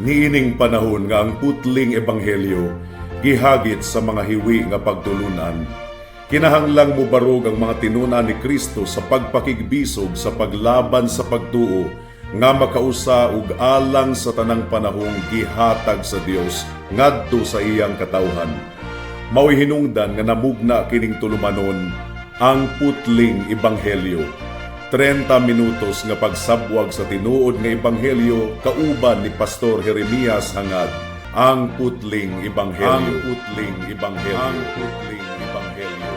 Niining panahon nga ang putling ebanghelyo gihagit sa mga hiwi nga pagtulunan, kinahanglang mubarog ang mga tinun-an ni Kristo sa pagpakigbisog sa paglaban sa pagtuo nga makausa ug alang sa tanang panahong gihatag sa Dios ngadto sa iyang katawhan. Mao'y hinungdan nga namugna kining tulumanon, Ang Putling Ebanghelyo. 30 minutos nga pagsabwag sa tinuod nga ebanghelyo kauban ni Pastor Jeremias Hangad. Ang Putling Ebanghelyo. Ang Putling Ebanghelyo. Ang Putling Ebanghelyo.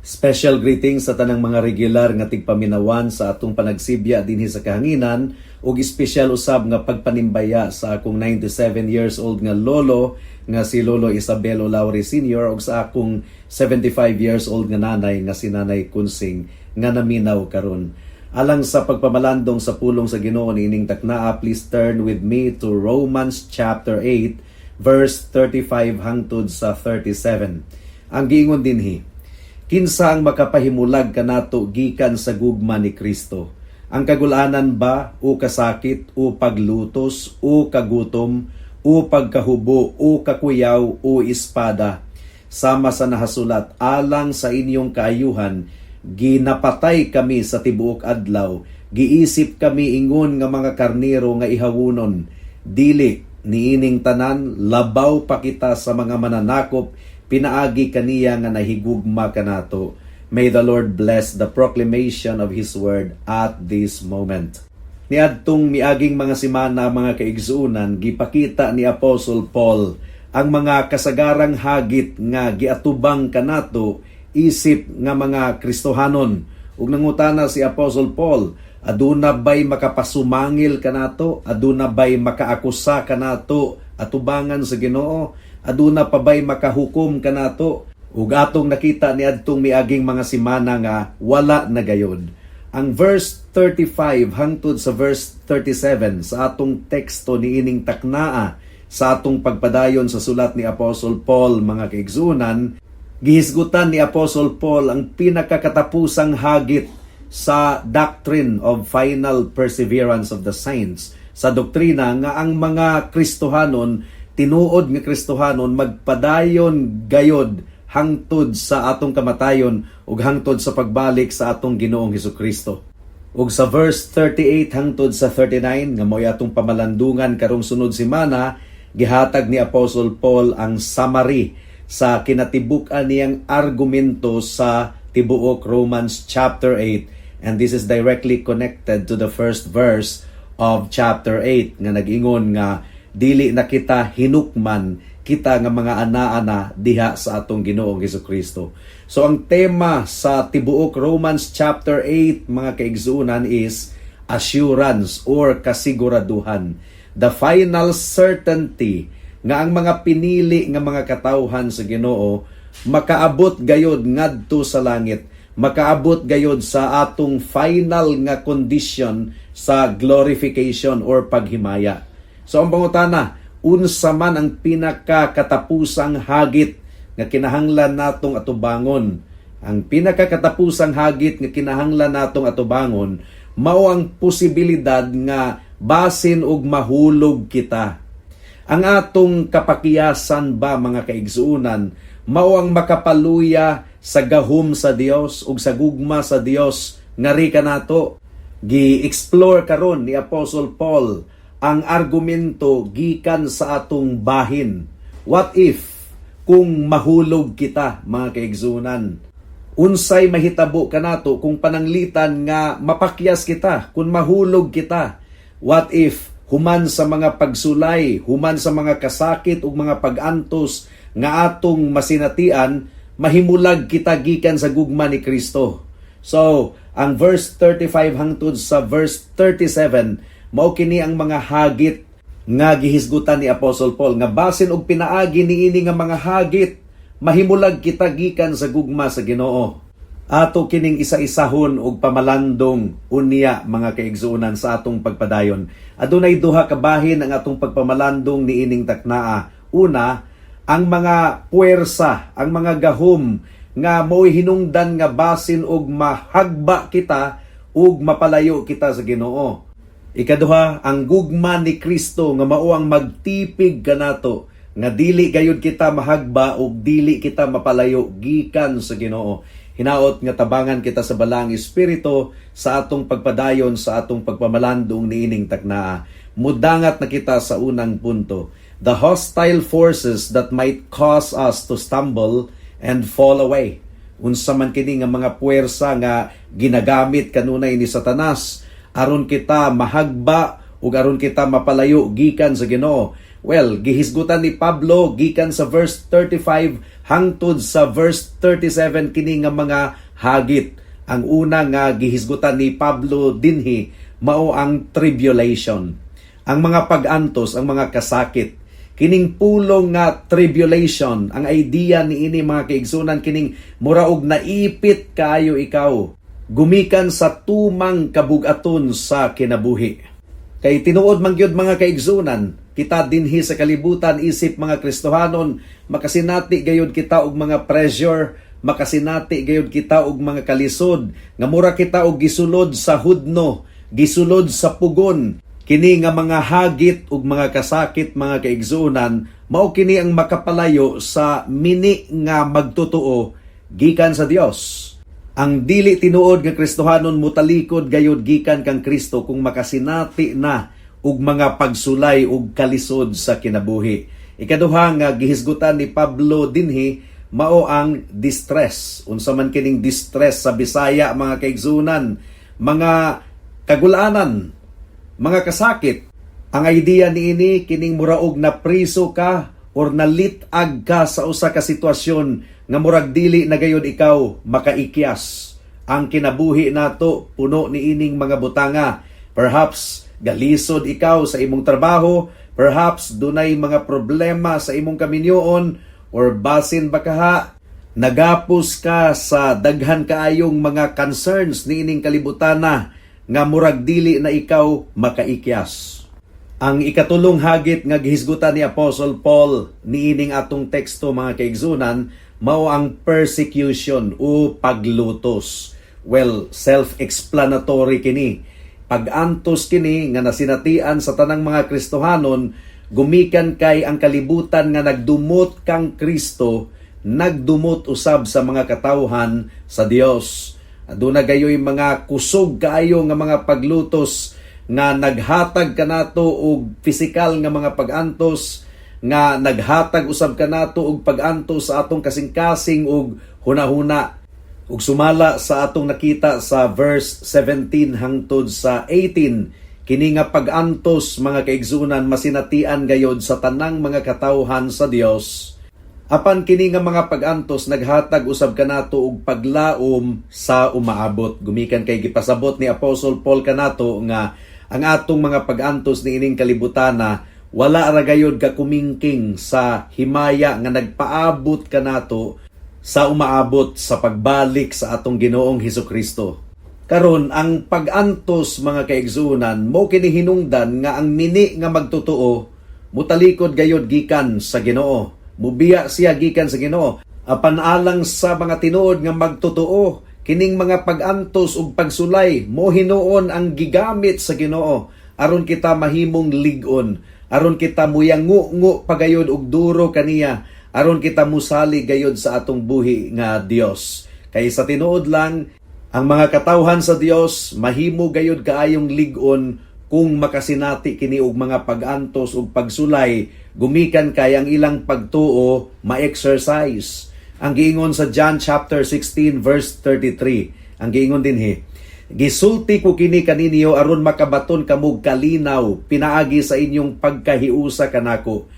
Special greetings sa tanang mga regular nga tigpaminawan sa atong panagsibya dinhi sa kahanginan ug espesyal usab nga pagpanimbaya sa akong 97 years old nga lolo nga si Lolo Isabelo Laure Sr. ug sa akong 75 years old nga nanay nga si Nanay Kunsing nga naminaw karon. Alang sa pagpamalandong sa pulong sa Ginoo niining taknaa, please turn with me to Romans chapter 8 verse 35 hangtod sa 37. Ang giingon dinhi, "Kinsa ang makapahimulag kanato gikan sa gugma ni Kristo? Ang kagulanan ba o kasakit o paglutos o kagutom o pagkahubo o kakuyaw o espada? Sama sa nahasulat, alang sa inyong kaayuhan ginapatay kami sa tibuok adlaw, giisip kami ingon nga mga karnero nga ihawunon. Dili, niining tanan labaw pa kita sa mga mananakop pinaagi kaniya nga nahigugma kanato." May the Lord bless the proclamation of His word at this moment. Niadtong miaging mga semana, mga kaigsuonan, gipakita ni Apostle Paul ang mga kasagarang hagit nga giatubang kanato isip nga mga Kristohanon. Ug nangutana si Apostle Paul, aduna bay makapasumangil kanato? Aduna bay makaakusa kanato atubangan sa Ginoo? Aduna pa bay makahukom kanato? Ug atong nakita niadtong miaging mga semana nga wala na gayod. Ang verse 35 hangtod sa verse 37 sa atong teksto niining taknaa sa atong pagpadayon sa sulat ni Apostle Paul, mga kaigsuonan, gihisgutan ni Apostle Paul ang pinakakatapusang hagit sa doctrine of final perseverance of the saints, sa doktrina nga ang mga Kristohanon, tinuod nga Kristohanon, magpadayon gayod hangtod sa atong kamatayon ug hangtod sa pagbalik sa atong Ginoong Hesukristo. Ug sa verse 38 hangtod sa 39 nga mo'y atong pamalandungan karong sunod semana, gihatag ni Apostle Paul ang summary sa kinatibuk-an niyang argumento sa tibuok Romans chapter 8, and this is directly connected to the first verse of chapter 8 nga nag-ingon nga dili na kita hinukman, kita nga mga ana-ana diha sa atong Ginoong Hesukristo. So ang tema sa tibuok Romans chapter 8, mga kaigsuonan, is assurance or kasiguraduhan. The final certainty nga ang mga pinili nga mga katawhan sa Ginoo makaabot gayod ngadto sa langit, makaabot gayod sa atong final nga condition sa glorification or paghimaya. So ang pangutana, unsa man ang pinakakatapusang hagit nga kinahanglan natong atubangon? Ang pinakakatapusang hagit nga kinahanglan natong atubangon mao ang posibilidad nga basin og mahulog kita. Ang atong kapakiyasan ba, mga kaigsuonan, mao ang makapaluya sa gahom sa Dios ug sa gugma sa Dios ngari kanato? Gi-explore karon ni Apostle Paul ang argumento gikan sa atong bahin. What if kung mahulog kita, mga kaigsuonan? Unsay mahitabo kanato kung pananglitan nga mapakyas kita, kung mahulog kita? What if human sa mga pagsulay, human sa mga kasakit ug mga pag-antos nga atong masinatian, mahimulag kita gikan sa gugma ni Kristo? So, ang verse 35 hangtod sa verse 37 mao kini ang mga hagit nga gihisgutan ni Apostle Paul nga basin og pinaagi niini nga mga hagit, mahimulag kita gikan sa gugma sa Ginoo. Ato kining isa-isahon og pamalandong unya, mga kaigsuonan, sa atong pagpadayon. Adunay duha ka bahin ang atong pagpamalandong niining taknaa. Una, ang mga puwersa, ang mga gahom nga mo'y hinungdan nga basin og mahagba kita ug mapalayo kita sa Ginoo. Ikaduha, ang gugma ni Kristo nga mao ang magtipig kanato nga dili gayud kita mahagba ug dili kita mapalayo gikan sa Ginoo. Hinaot nga tabangan kita sa Balaang Espiritu sa atong pagpadayon sa atong pagpamalandong niining taknaa. Mudangat na kita sa unang punto. The hostile forces that might cause us to stumble and fall away. Unsa man kini nga mga puwersa nga ginagamit kanunay ni Satanas aron kita mahagba ug aron kita mapalayo gikan sa Ginoo? Well, gihisgutan ni Pablo gikan sa verse 35 hangtod sa verse 37 kini nga mga hagit. Ang una nga gihisgutan ni Pablo dinhi mao ang tribulation. Ang mga pag-antos, ang mga kasakit. Kining pulong nga tribulation, ang idea niini, mga kaigsunan, kining mura og naipit kaayo ikaw gumikan sa tumang kabugaton sa kinabuhi. Kay tinuod man gyud, mga kaigsunan, kita dinhi sa kalibutan isip mga Kristohanon, makasinati gayud kita og mga pressure, makasinati gayud kita og mga kalisod, nga mura kita og gisulod sa hudno, gisulod sa pugon. Kini nga mga hagit ug mga kasakit, mga kaigsuonan, mao kini ang makapalayo sa mini nga magtotoo gikan sa Dios. Ang dili tinuod nga Kristohanon mutalikod gayud gikan kang Kristo kung makasinati na og mga pagsulay ug kalisod sa kinabuhi. Ikaduha nga gihisgutan ni Pablo dinhi mao ang distress. Unsa man kining distress sa Bisaya, mga kaigsunan? Mga kagulanan, mga kasakit. Ang idea niini, kining muraog na priso ka or nalit-ag ka sa usa ka sitwasyon nga murag dili na gayud ikaw makaikyas. Ang kinabuhi nato puno niining mga butanga. Perhaps galisod ikaw sa imong trabaho, perhaps dunay mga problema sa imong kaminyoon, or basin bakaha nagapos ka sa daghan kaayong mga concerns niining kalibutana nga murag dili na ikaw makaikyas. Ang ikatulong hagit nga gihisgutan ni Apostle Paul niining atong teksto, mga kaigsunan, mao ang persecution o paglutos. Well, self-explanatory kini. Pag-antos kini nga nasinatian sa tanang mga Kristohanon gumikan kay ang kalibutan nga nagdumot kang Kristo, nagdumot usab sa mga katawhan sa Dios. Aduna gayoy mga kusog kaayo nga mga paglutos nga naghatag kanato og pisikal nga mga pag-antos, nga naghatag usab kanato og pag-antos sa atong kasing-kasing ug hunahuna. Ug sumala sa atong nakita sa verse 17 hangtod sa 18, kini nga pag-antos, mga kaigsunan, masinatian gayod sa tanang mga katawhan sa Dios. Apan kini nga mga pag-antos naghatag usab kanato og paglaom sa umaabot. Gumikan kay gipasabot ni Apostle Paul kanato nga ang atong mga pag-antos niining kalibutana wala ra gayod kakumingking sa himaya nga nagpaabot kanato sa umaabot sa pagbalik sa atong Ginoong Hesus Kristo. Karon, ang pag-antos, mga kaigsuonan, mo kini hinungdan nga ang mini nga magtotoo mutalikod gayod gikan sa Ginoo. Mubiya siya gikan sa Ginoo. Apan alang sa mga tinuod nga magtotoo, kining mga pag-antos ug pagsulay mo hinuon ang gigamit sa Ginoo aron kita mahimong lig-on, aron kita muyangu-ngu pagayod og duro kaniya, aron kita musali gayod sa atong buhi nga Dios. Kay sa tinuod lang, ang mga katawhan sa Dios mahimo gayod kaayong lig-on kung makasinati kini og mga pag-antos ug pagsulay gumikan kay ang ilang pagtuo ma-exercise. Ang giingon sa John chapter 16 verse 33, ang giingon dinhi, "Gisulti ko kini kaninyo aron makabaton kamog kalinaw pinaagi sa inyong pagkahiusa kanako.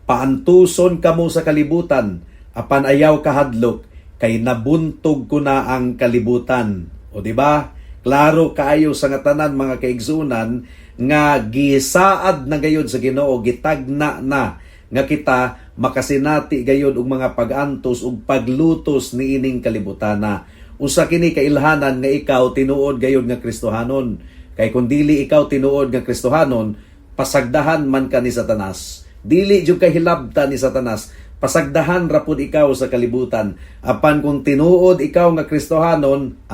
Paantuson kamo sa kalibutan, apan ayaw kahadlok kay nabuntog ko na ang kalibutan." O di ba? Klaro kaayo sa nga tanan, mga kaigsunan, nga gisaad na gayod sa Ginoo, gitagna na nga kita makasinati gayod og mga pag-antos ug paglutos niining kalibutana. Usa kini kailhanan nga ikaw tinuod gayud nga Kristohanon. Kay kung dili ikaw tinuod nga Kristohanon, pasagdahan man ka ni Satanas. Dili jud kay hilabta ni Satanas, pasagdahan ra pud ikaw sa kalibutan. Apan kung tinuod ikaw nga Kristohanon,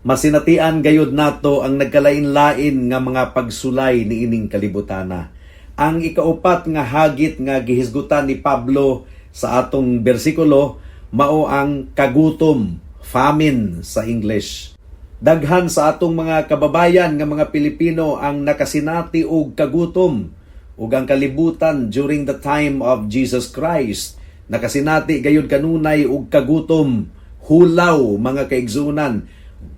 masinatian gayud nato ang nagkalain-lain nga mga pagsulay niining kalibutana. Ang ikaupat nga hagit nga gihisgutan ni Pablo sa atong bersikulo mao ang kagutom, famine sa English. Daghan sa atong mga kababayan nga mga Pilipino ang nakasinati og kagutom, ug ang kalibutan during the time of Jesus Christ nakasinati gayud kanunay og kagutom, hulaw, mga kaigsunan.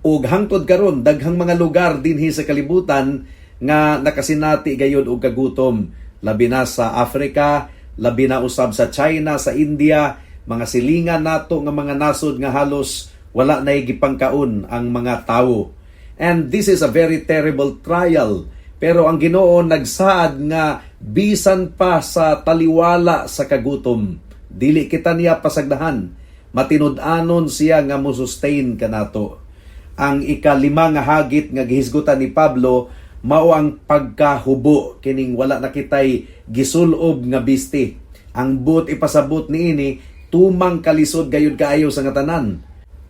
Ug hangtod karon, daghang mga lugar dinhi sa kalibutan nga nakasinati gayud og kagutom, labi na sa Africa, labi na usab sa China, sa India, mga silingan nato nga mga nasod nga halos wala nay gipangkaon ang mga tawo. And this is a very terrible trial. Pero ang Ginoo nagsaad nga bisan pa sa taliwala sa kagutom, dili kita niya pasagdahan. Matinud-anon siya nga mo-sustain kanato. Ang ikalima nga hagit nga gihisgutan ni Pablo mao ang pagkahubo, kining wala na kitay gisulob nga bisti. Ang buot ipasabot niini, tumang kalisod gayud kaayo sa nga tanan.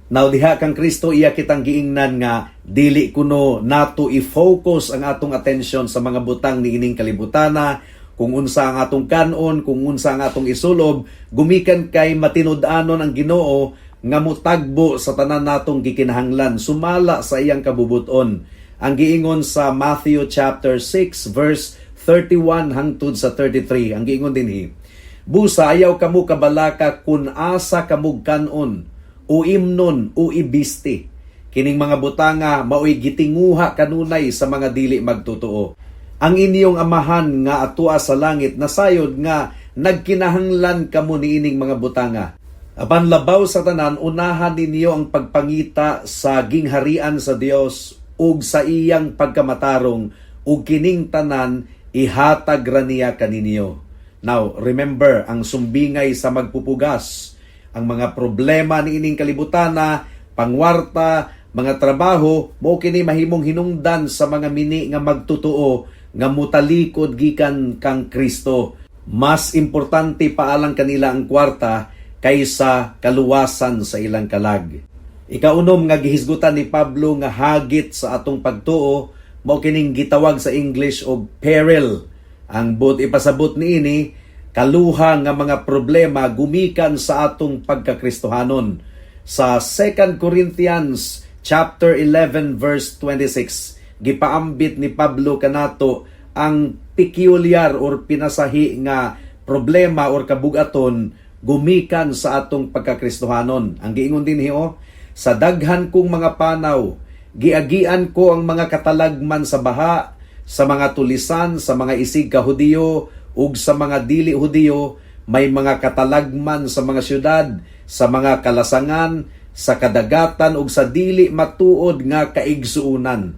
Now diha kang Kristo, iya kitang giingnan nga dili kuno nato i-focus ang atong atensyon sa mga butang niining kalibutana, kung unsa ang atong kanon, kung unsa ang atong isulob, gumikan kay matinud-anon ang Ginoo nga mutagbo sa tanan natong gikinahanglan sumala sa iyang kabubuton. Ang giingon sa Matthew chapter 6 verse 31 hangtod sa 33, ang giingon dinhi: "Busa ayaw kamo kabalaka kun asa kamog kanon o imnon o ibisti. Kining mga butanga maoy gitinguha kanunay sa mga dili magtotoo. Ang inyong Amahan nga atua sa langit nasayod nga nagkinahanglan kamo niining mga butanga. Apan labaw sa tanan, unahan ninyo ang pagpangita sa gingharian sa Dios ug sa iyang pagkamatarong, ug kining tanan ihatag ra niya kaninyo." Now, remember ang sumbingay sa magpupugas, ang mga problema niining kalibutana, pangwarta, mga trabaho, mao kini mahimong hinungdan sa mga mini nga magtotoo nga mutalikod gikan kang Kristo. Mas importante pa alang kanila ang kwarta kaysa kaluwasan sa ilang kalag. Ikaunom nga gihisgutan ni Pablo nga hagit sa atong pagtuo mao kining gitawag sa English og peril. Ang buot ipasabot niini, kaluha nga mga problema gumikan sa atong pagkakristohanon. Sa 2 Corinthians chapter 11 verse 26, gipaambit ni Pablo kanato ang peculiar or pinasahi nga problema or kabugaton gumikan sa atong pagkakristohanon. Ang giingon dinhi oh, "Sa daghan kong mga panaw, giagian ko ang mga katalagman sa baha, sa mga tulisan, sa mga isig ka Hudiyo ug sa mga dili Hudiyo, may mga katalagman sa mga syudad, sa mga kalasangan, sa kadagatan ug sa dili matuod nga kaigsuonan."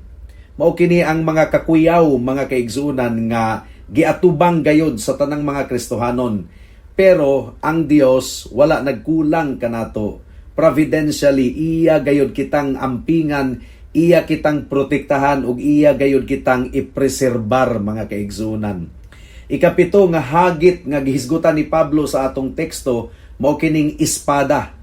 Mao kini ang mga kakuyaw, mga kaigsuonan, nga giatubang gayod sa tanang mga Kristohanon. Pero ang Dios wala nagkulang kanato. Providentially, iya gayod kitang ampingan, iya kitang protektahan ug iya gayod kitang ipreserbar, mga kaigsuonan. Ikapito nga hagit nga gihisgutan ni Pablo sa atong teksto mao kining espada.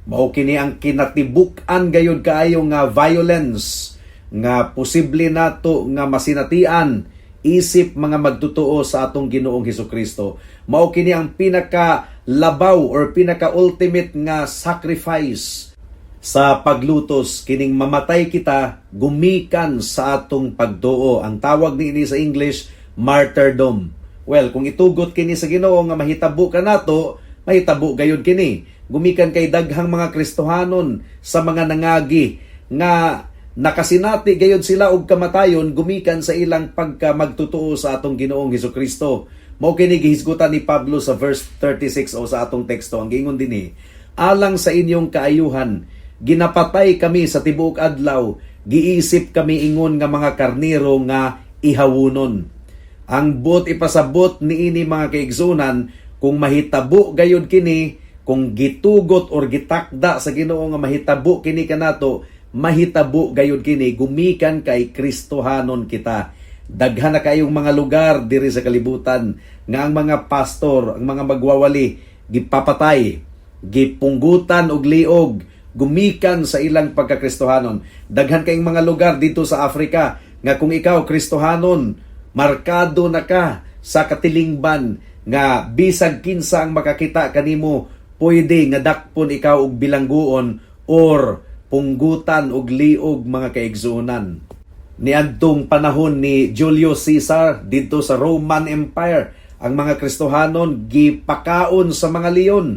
Mao kini ang kinatibuk-an gayud kaayo nga violence nga posible nato nga masinatian isip mga magtotoo sa atong Ginoong Hesukristo. Mao kini ang pinaka labaw or pinaka ultimate nga sacrifice sa paglutos, kining mamatay kita gumikan sa atong pagtuo. Ang tawag niini sa English, martyrdom. Well, kung itugot kini sa Ginoo nga mahitabo kanato, mahitabo gayud kini. Gumikan kay daghang mga Kristohanon sa mga nangagi nga nakasinati gayud sila og kamatayon gumikan sa ilang pagka magtotoo sa atong Ginoong Hesukristo. Mao kini gihisgutan ni Pablo sa verse 36 o sa atong teksto. Ang giingon dinhi, "Alang sa inyong kaayuhan, ginapatay kami sa tibuok adlaw, giisip kami ingon nga mga karniro nga ihawunon." Ang buot ipasabot niini, mga kaigsunan, kung mahitabo gayud kini, Kung gitugot or gitakda sa Ginoo nga mahitabo kini kanato, mahitabo gayud kini gumikan kay Kristohanon kita. Daghan na kayong mga lugar diri sa kalibutan nga ang mga pastor, ang mga magwawali, gipapatay, gipunggutan og liog gumikan sa ilang pagkakristohanon. Daghan kayong mga lugar dito sa Africa nga kung ikaw Kristohanon, markado na ka sa katilingban nga bisag kinsa ang makakita kanimo, pwede nga dakpon ikaw og bilangguon or punggutan og liog, mga kaigsuonan. Niadtong panahon ni Julius Caesar didto sa Roman Empire, ang mga Kristohanon gipakaon sa mga leon.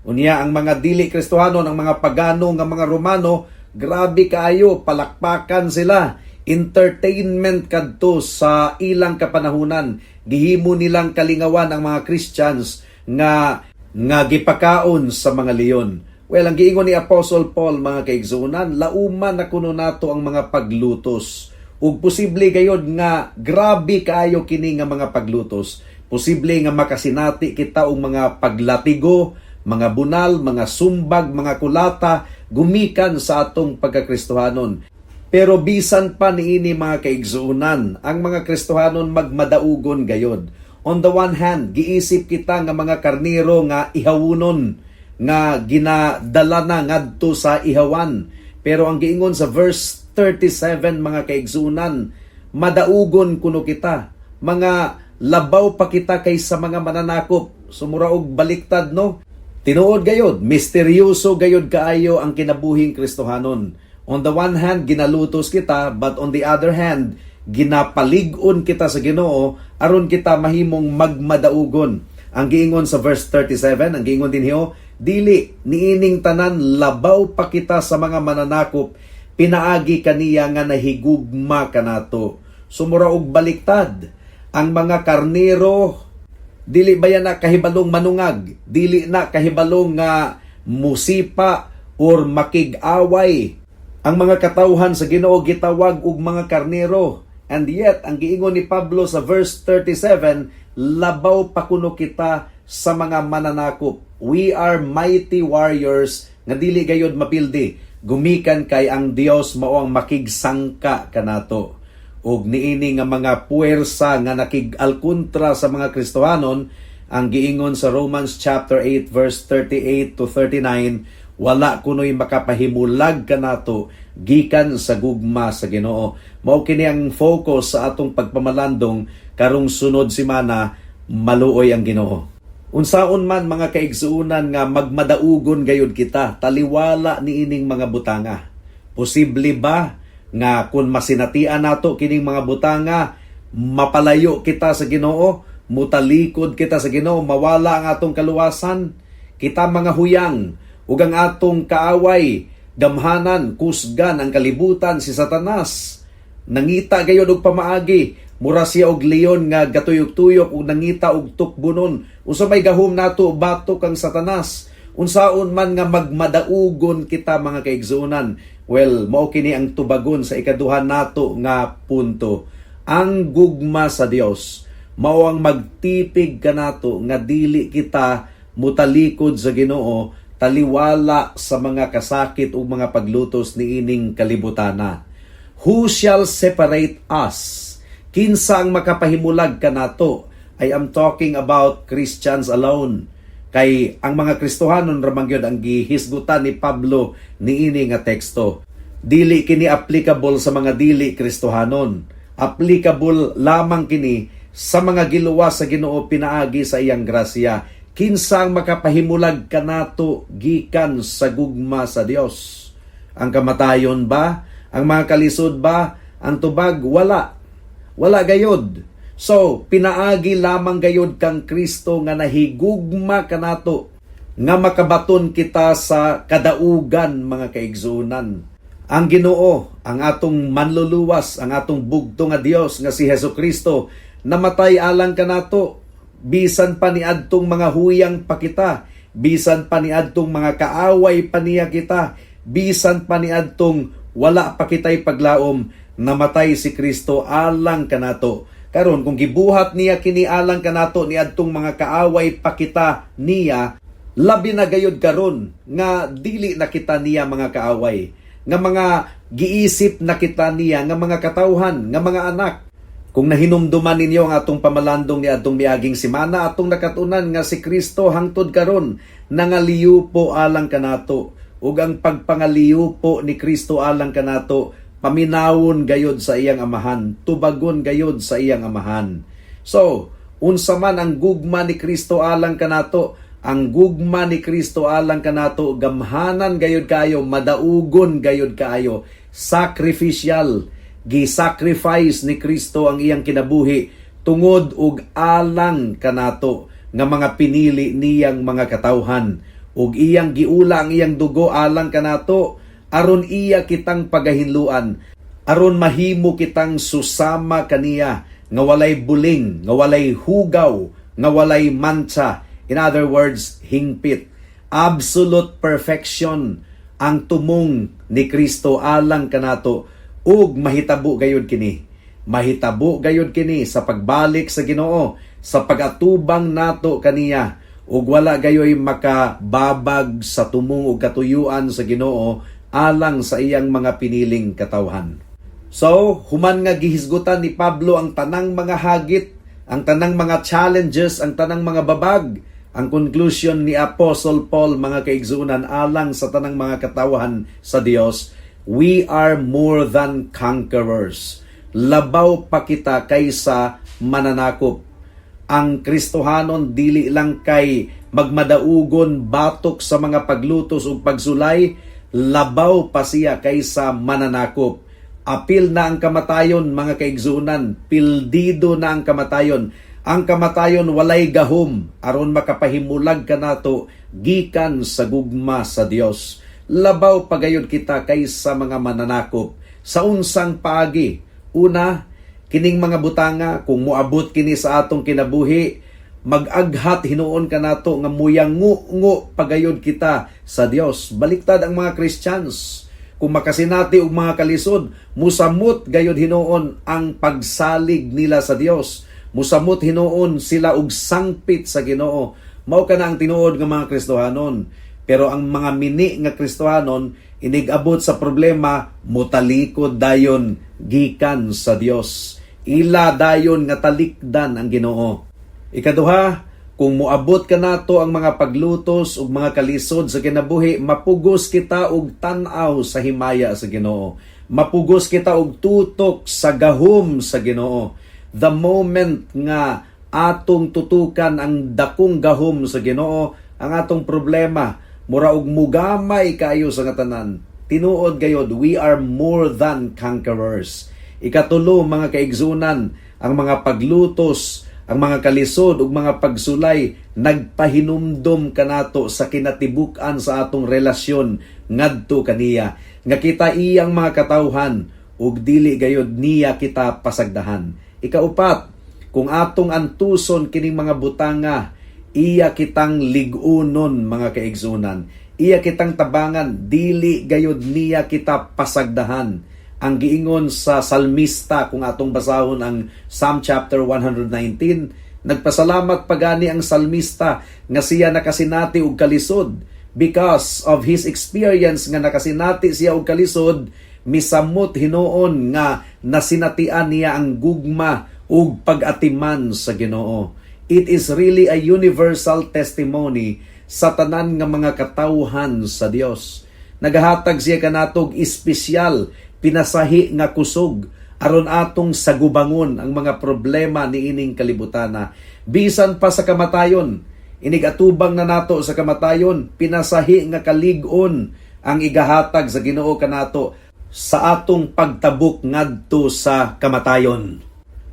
Unya ang mga dili Kristohanon, ang mga pagano nga mga Romano, grabe kaayo, palakpakan sila. Entertainment kadto sa ilang kapanahunan. Gihimo nilang kalingawan ang mga Christians nga gipakaon sa mga leon. Well, ang giingon ni Apostle Paul, mga kaigsuonan, lauman na kuno nato ang mga paglutos. Ug posible gayod nga grabe kaayo kini nga mga paglutos. Posible nga makasinati kita og mga paglatigo, mga bunal, mga sumbag, mga kulata gumikan sa atong pagkakristohanon. Pero bisan pa niini, mga kaigsuonan, ang mga Kristohanon magmadaugon gayod. On the one hand, giisip kita nga mga karniro nga ihawunon, nga ginadala na ngadto sa ihawan. Pero ang giingon sa verse 37, mga kaigsuonan, madaugon kuno kita. Mga labaw pa kita kaysa mga mananakop. So mura og baliktad, no? Tinuod gayod, misteryoso gayod kaayo ang kinabuhing Kristohanon. On the one hand, ginalutos kita, but on the other hand, ginapalig-on kita sa Ginoo aron kita mahimong magmadaugon. Ang giingon sa verse 37, ang giingon dinhi, "Dili, niining tanan labaw pa kita sa mga mananakop pinaagi kaniya nga nahigugma kanato." So mura og baliktad. Ang mga karnero, dili ba yan na kahibalong manungag? Dili na kahibalong nga musipa or makig-away. Ang mga katawhan sa Ginoo gitawag og mga karnero. And yet, ang giingon ni Pablo sa verse 37, labaw pa kuno kita sa mga mananakop. We are mighty warriors nga dili gayod mapildi gumikan kay ang Dios mao ang makigsangka kanato. Ug niini nga mga puwersa nga nakig-alkontra sa mga Kristohanon, ang giingon sa Romans chapter 8 verse 38 to 39, wala kunoy makapahimulag kanato gikan sa gugma sa Ginoo. Mao kini ang focus sa atong pagpamalandong karong sunod semana, maluoy ang Ginoo. Unsaon man, mga kaigsuonan, nga magmadaugon gayud kita taliwala niining mga butanga? Posible ba nga kung masinatian nato kining mga butanga, mapalayo kita sa Ginoo, mutalikod kita sa Ginoo, mawala ang atong kaluwasan? Kita mga huyang ug ang atong kaaway, gamhanan, kusgan, ang kalibutan, si Satanas. Nangita gayod og pamaagi, mura siya og leon nga gatuyok-tuyok ug nangita og tukbonon. Unsa may gahom nato batok kang Satanas? Unsaon man nga magmadaugon kita, mga kaigsuonan? Well, mao kini ang tubagon sa ikaduha nato nga punto. Ang gugma sa Dios mao ang magtipig kanato nga dili kita mutalikod sa Ginoo taliwala sa mga kasakit ug mga paglutos niining kalibutana. Who shall separate us? Kinsa ang makapahimulag kanato? I am talking about Christians alone. Kay ang mga Kristohanon ra man gyud ang gihisgutan ni Pablo niini nga teksto. Dili kini applicable sa mga dili Kristohanon. Applicable lamang kini sa mga giluwas sa Ginoo pinaagi sa iyang grasya. Kinsa ang makapahimulag kanato gikan sa gugma sa Dios? Ang kamatayon ba? Ang mga kalisod ba? Ang tubag, wala. Wala gayod. So, pinaagi lamang gayod kang Kristo nga nahigugma kanato nga makabaton kita sa kadaugan, mga kaigsuonan. Ang Ginoo, ang atong manluluwas, ang atong bugto nga Dios nga si Hesus Kristo, namatay alang kanato bisan pa niadtong mga huyang pa kita, bisan pa niadtong mga kaaway pa niya kita, bisan pa niadtong wala pa kita'y paglaom, namatay si Kristo alang kanato. Karon, kung gibuhat niya kini alang kanato niadtong mga kaaway pa kita niya, Labi na gayud karon nga dili na kita niya mga kaaway, nga mga giisip na kita niya nga mga katawhan, nga mga anak. Kung nahinumduman ninyo ang atong pamalandong ni adtong miaging semana, atong nakatunan nga si Kristo hangtod karon nangaliupo alang kanato, ug ang pagpangaliupo ni Kristo alang kanato, paminawon gayod sa iyang Amahan, tubagon gayod sa iyang Amahan. So, unsa man ang gugma ni Kristo alang kanato? Ang gugma ni Kristo alang kanato, gamhanan gayod kaayo, madaugon gayod kaayo, sacrificial. Gi-sacrifice ni Kristo ang iyang kinabuhi tungod ug alang kanato nga mga pinili niyang mga katawhan, ug iyang giula ang iyang dugo alang kanato aron iya kitang pagahinluan, aron mahimo kitang susama kaniya nga walay buling, nga walay hugaw, nga walay mantsa. In other words, hingpit. Absolute perfection ang tumong ni Kristo alang kanato, ug mahitabo gayud kini. Mahitabo gayud kini sa pagbalik sa Ginoo, sa pag-atubang nato kaniya, ug wala gayoy makababag sa tumong ug katuyuan sa Ginoo alang sa iyang mga piniling katawhan. So, human nga gihisgutan ni Pablo ang tanang mga hagit, ang tanang mga challenges, ang tanang mga babag, ang conclusion ni Apostle Paul, mga kaigsuonan, alang sa tanang mga katawhan sa Dios, we are more than conquerors. Labaw pa kita kaysa mananakop. Ang Kristohanon dili lang kay magmadaugon batok sa mga paglutos ug pagsulay, labaw pa siya kaysa mananakop. Apil na ang kamatayon, mga kaigsuonan, pildido na ang kamatayon. Ang kamatayon walay gahom aron makapahimulag kanato gikan sa gugma sa Dios. Labaw pagayod kita kaysa mga mananakop. Sa unsang paagi? Una, kining mga butanga, kung moabot kini sa atong kinabuhi, mag-aghat hinuon kanato nga muyango-ngo pagayod kita sa Dios. Baliktad ang mga Christians. Kung makasinati og mga kalisod, musamot gayod hinuon ang pagsalig nila sa Dios. Musamot hinuon sila og sangpit sa Ginoo. Mao kana ang tinuod nga mga Kristohanon. Pero ang mga mini nga Kristohanon, inig-abot sa problema, mutalikod dayon gikan sa Dios. Ila dayon nga talikdan ang Ginoo. Ikaduha, kung moabot kanato ang mga paglutos ug mga kalisod sa kinabuhi, mapugos kita og tan-aw sa himaya sa Ginoo. Mapugos kita og tutok sa gahom sa Ginoo. The moment nga atong tutukan ang dakong gahom sa Ginoo, ang atong problema mura og mugamay kaayo sa tanan. Tinuod gayod, we are more than conquerors. Ikatulo, mga kaigsuonan, ang mga paglutos, ang mga kalisod ug mga pagsulay nagpahinumdom kanato sa kinatibuk-an sa atong relasyon ngadto kaniya, nga kita iyang mga katawhan ug dili gayod niya kita pasagdahan. Ikaupat, kung atong antuson kining mga butanga, iya kitang lig-unon, mga kaigsuonan. Iya kitang tabangan, dili gayod niya kita pasagdahan. Ang giingon sa salmista, kung atong basahon ang Psalm chapter 119, nagpasalamat pagani ang salmista nga siya nakasinati og kalisod. Because of his experience nga nakasinati siya og kalisod, misamot hinuon nga nasinatian niya ang gugma ug pag-atiman sa Ginoo. It is really a universal testimony sa tanan nga mga katawhan sa Dios. Nagahatag siya kanatog espesyal pinasahi nga kusog aron atong sagubangon ang mga problema niining kalibutana. Bisan pa sa kamatayon, inig-atubang na nato sa kamatayon, pinasahi nga kalig-on ang igahatag sa Ginoo kanato sa atong pagtabok ngadto sa kamatayon.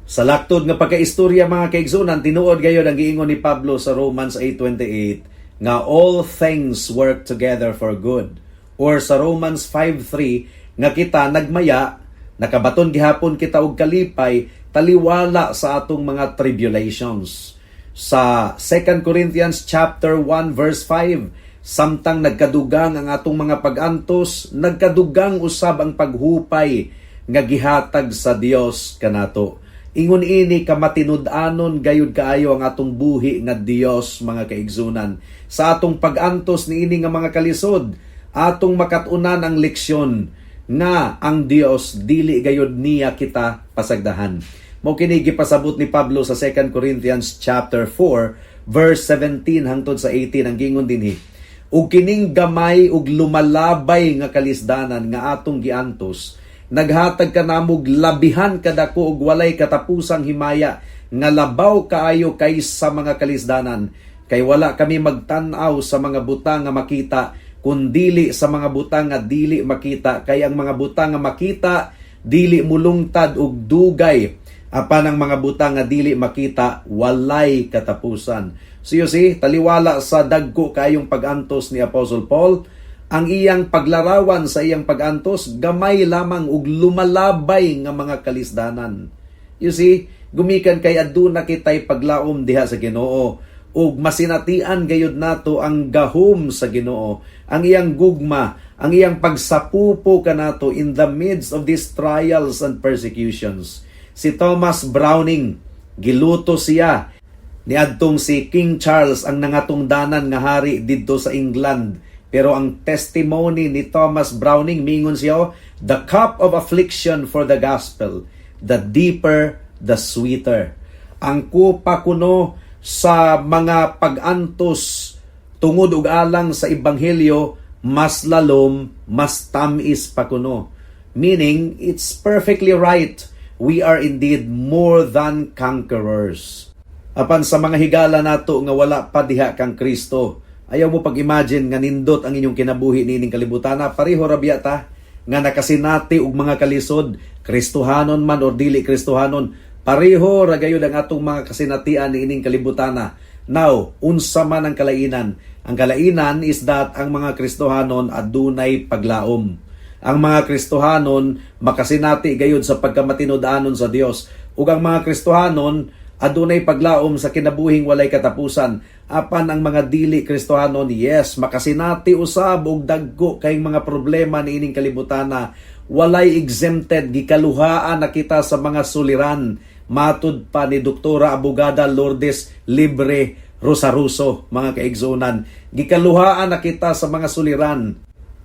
Sa laktod nga pagkaistorya, mga kaigsuonan, tinuod gayod ang giingon ni Pablo sa Romans 8:28 nga all things work together for good. Or sa Romans 5:3 nga kita nagmaya, nakabaton gihapon kita og kalipay taliwala sa atong mga tribulations. Sa 2 Corinthians chapter 1 verse 5, samtang nagkadugang ang atong mga pag-antos, nagkadugang usab ang paghupay nga gihatag sa Dios kanato. Ingon ini kamatinud-anon gayud kaayo ang atong buhi nga Dios, mga kaigsunan. Sa atong pag-antos niini nga mga kalisod, atong makat-unan ang leksyon nga ang Dios dili gayud niya kita pasagdahan. Mao kini gipasabot ni Pablo sa 2 Corinthians chapter 4 verse 17 hangtod sa 18. Ang gingon dinhi, "Ug kining gamay ug lumalabay nga kalisdanan nga atong giantos naghatag kanamog labihan kadako ug walay katapusang himaya nga labaw kaayo kaysa mga kalisdanan. Kay wala kami magtan-aw sa mga butang nga makita, kundili sa mga butang nga dili makita, kay ang mga butang nga makita dili mulungtad og dugay, apan ang mga butang nga dili makita walay katapusan." So you see, taliwala sa dagko kayong pag-antos ni Apostle Paul, ang iyang paglarawan sa iyang pag-antos gamay lamang ug lumalabay nga mga kalisdanan. You see, gumikan kay aduna kitay paglaom diha sa Ginoo ug masinatian gayud nato ang gahom sa Ginoo, ang iyang gugma, ang iyang pagsapupo kanato in the midst of these trials and persecutions. Si Thomas Browning, giluto siya niadtong si King Charles ang nangatungdanan nga hari didto sa England. Pero ang testimony ni Thomas Browning, mingon siya, "The cup of affliction for the gospel, the deeper, the sweeter." Ang kupa kuno sa mga pag-antos tungod ug alang sa ebanghelyo, mas lalom, mas tamis pa kuno. Meaning, it's perfectly right. We are indeed more than conquerors. Apan sa mga higala nato nga wala pa diha kang Kristo, ayaw mo pag-imagine nga nindot ang inyong kinabuhi niining kalibutana. Pareho ra biya ta nga nakasinati og mga kalisod, Kristohanon man or dili Kristohanon, pareho ra gayud ang atong mga kasinatian niining kalibutana. Now, unsa man ang kalainan? Ang kalainan is that ang mga Kristohanon adunay paglaom. Ang mga Kristohanon makasinati gayud sa pagkamatinud-anon sa Dios. Ug ang mga Kristohanon adunay paglaom sa kinabuhing walay katapusan. Apan ang mga dili Kristohanon, yes, makasinati usab og dagko kay mga problema niining kalibutana. Walay exempted, gikaluhaan na kita sa mga suliran. Matud pa ni Doktora Abogada Lourdes Libre Rosaruso, mga kaigsunan. Gikaluhaan na kita sa mga suliran.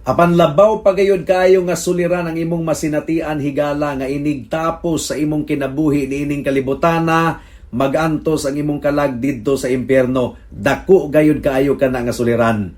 Apan labaw pa gayud kaayo nga suliran ang imong masinatian, higala, nga inigtapos sa imong kinabuhi niining kalibutana, magantos ang imong kalag didto sa impyerno. Dako gayud kaayo kana nga suliran.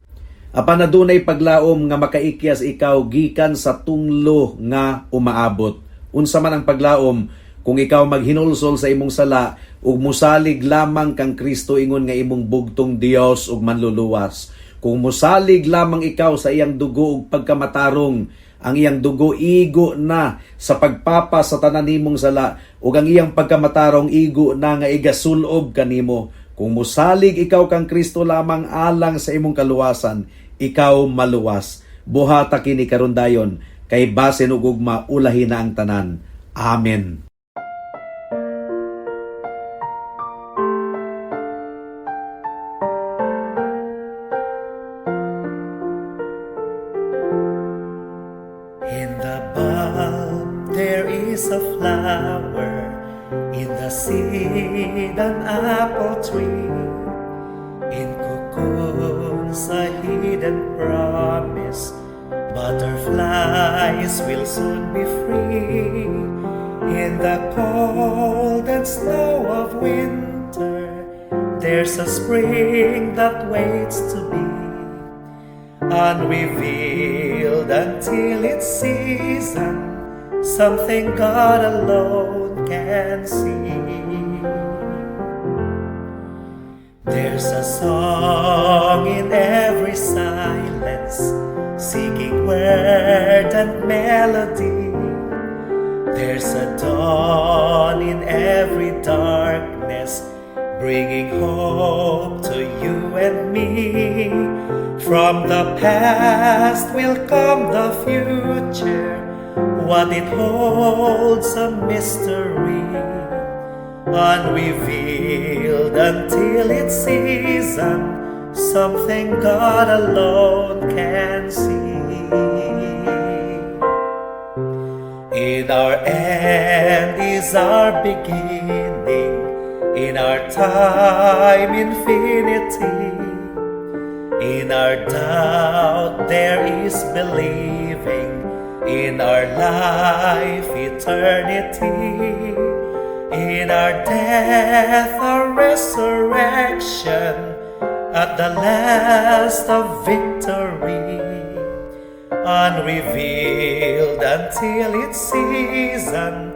Apan adunay paglaom nga makaikyas ikaw gikan sa tunglo nga umaabot. Unsa man ang paglaom? Kung ikaw maghinulsol sa imong sala ug musalig lamang kang Kristo ingon nga imong bugtong Dios ug manluluwas. Kung musalig lamang ikaw sa iyang dugo ug pagkamatarong, ang iyang dugo igo na sa pagpapa sa tanan nimong sala ug ang iyang pagkamatarong igo na nga igasulob kanimo. Kung musalig ikaw kang Kristo lamang alang sa imong kaluwasan, ikaw maluwas. Buhata kini karon dayon, kay basin ug ugma ulahi na ang tanan. Amen. In the bulb there is a flower, in the seed an apple tree, in cocoons a hidden promise. Butterflies will soon be free. In the cold and snow of winter, there's a spring that waits to be unrevealed until its season, something God alone can see. There's a song in every silence, seeking word and melody. There's a dawn in every darkness, bringing hope to you and me. From the past will come the future, what it holds a mystery, unrevealed until its season, something God alone can see. In In our end is our beginning, in our time, infinity. In our doubt, there is believing. In our life, eternity. In our death, our resurrection. At the last of victory. Unrevealed until its season,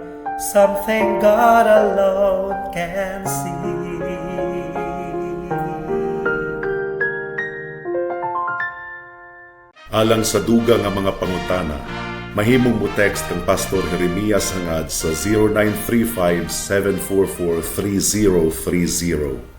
something God alone can see. Alang sa dugang nga mga pangutana, mahimong mo text kang Pastor Jeremias Hangad sa 0935 744 3030.